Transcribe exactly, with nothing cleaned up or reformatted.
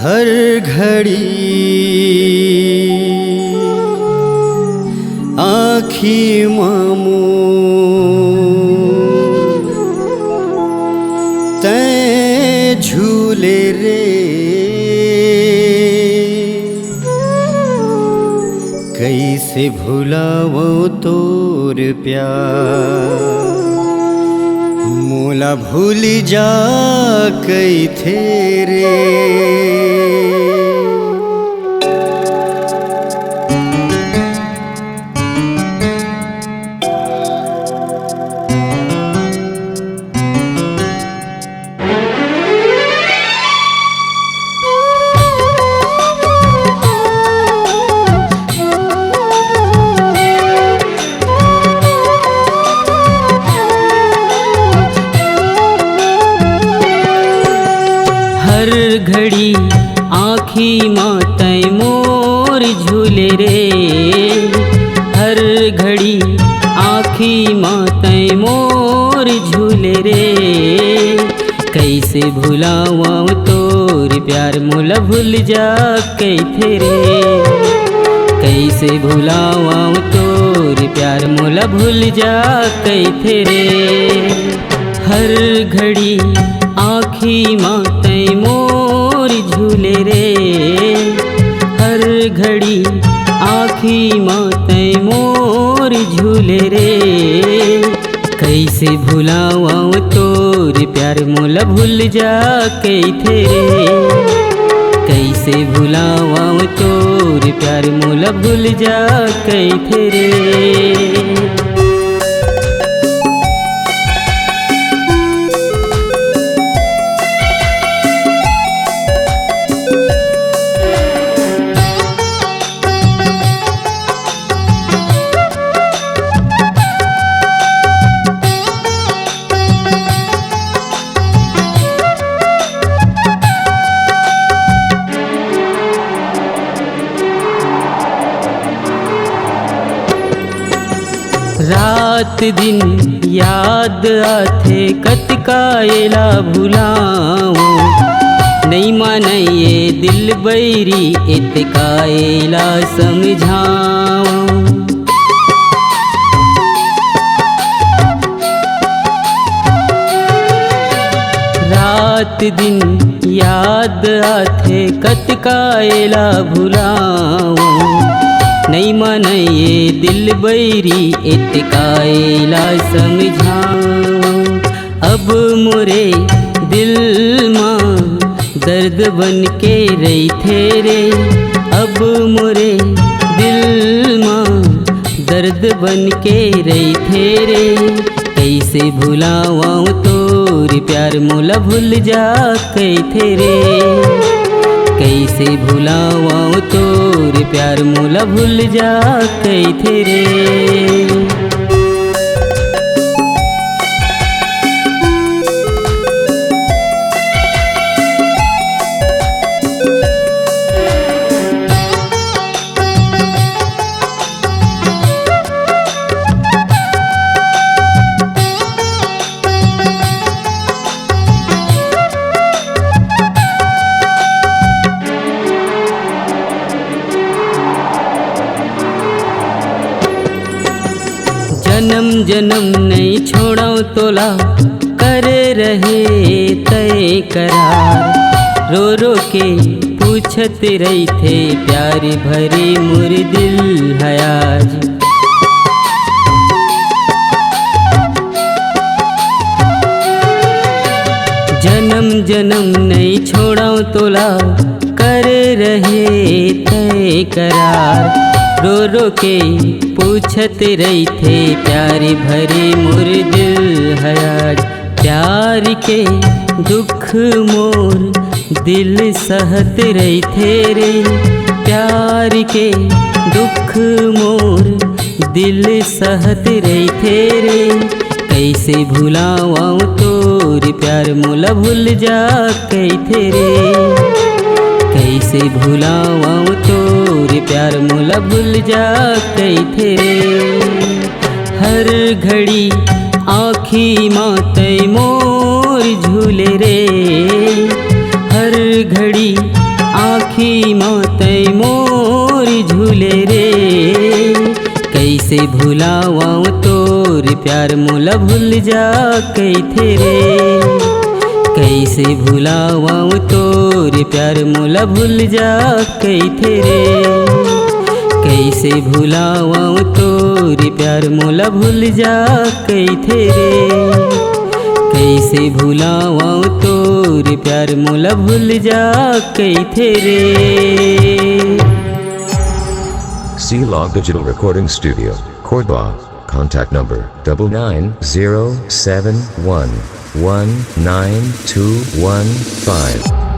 हर घड़ी आँखी म मोर तैं झूले रे, कइसे भुलावंव तोर प्यार, मोला भूल जा कइथे रे। हर घड़ी आँखी म तैं मोर झूले रे, हर घड़ी आँखी म तैं मोर झूले रे। कइसे भुलावंव तोर प्यार, मोला भूल जा कइथे रे। कइसे भुलावंव तोर प्यार, मोला भूल जा कइथे रे। हर घड़ी आँखी म तैं मोर झूले रे, हर घड़ी आँखी म तैं मोर झूले रे। कइसे भुलावंव तोर प्यार, मोला भूल जा कइथे रे। कइसे भुलावंव तोर प्यार, मोला भूल जा कइथे रे। रात दिन याद आथे, कतका एला भुलावंव। नइ मानय ये दिल बैरी, एतका एला समझावंव। रात दिन याद आथे, कतका एला भुलावंव। नइ मानय ये दिल बैरी, एतका एला समझावंव। अब मोरे दिल म दर्द बन के रहिथे रे, अब मोरे दिल म दर्द बन के रहिथे रे। कइसे भुलावंव तोर प्यार, मोला भूल जा कइथे रे। कइसे भुलावंव तोर प्यार, मोला भूल जा कइथे रे। जनम जनम नइ छोड़ंव तोला, करे रहे तय करार। रो रो के पूछत रहिथे, प्यार भरे मोर दिल ह आज। जनम जनम नइ छोड़ंव तोला, करे रहे तय करार। रो रो के पूछत रहिथे, प्यार भरे मोर दिल ह आज। प्यार के दुख मोर दिल सहत रहिथे रे, प्यार के दुख मोर दिल सहत रहिथे रे। कइसे भुलावंव तोर प्यार, मोला भूल जा कइथे रे। कइसे भुलावंव तोर प्यार, मोला भूल जा कइथे रे। हर घड़ी आँखी म तैं मोर झूले रे, हर घड़ी भुलावंव तोर प्यार मोला भूल जा कहिथे रे। कइसे भुलावंव तोर प्यार मोला भूल जा कहिथे रे। कइसे भुलावंव तोर प्यार मोला भूल जा कहिथे रे। कइसे भुलावंव तोर प्यार मोला भूल जा कहिथे रे। C Log Digital Recording Studio, Korba. Contact number double nine zero seven one one nine two one five.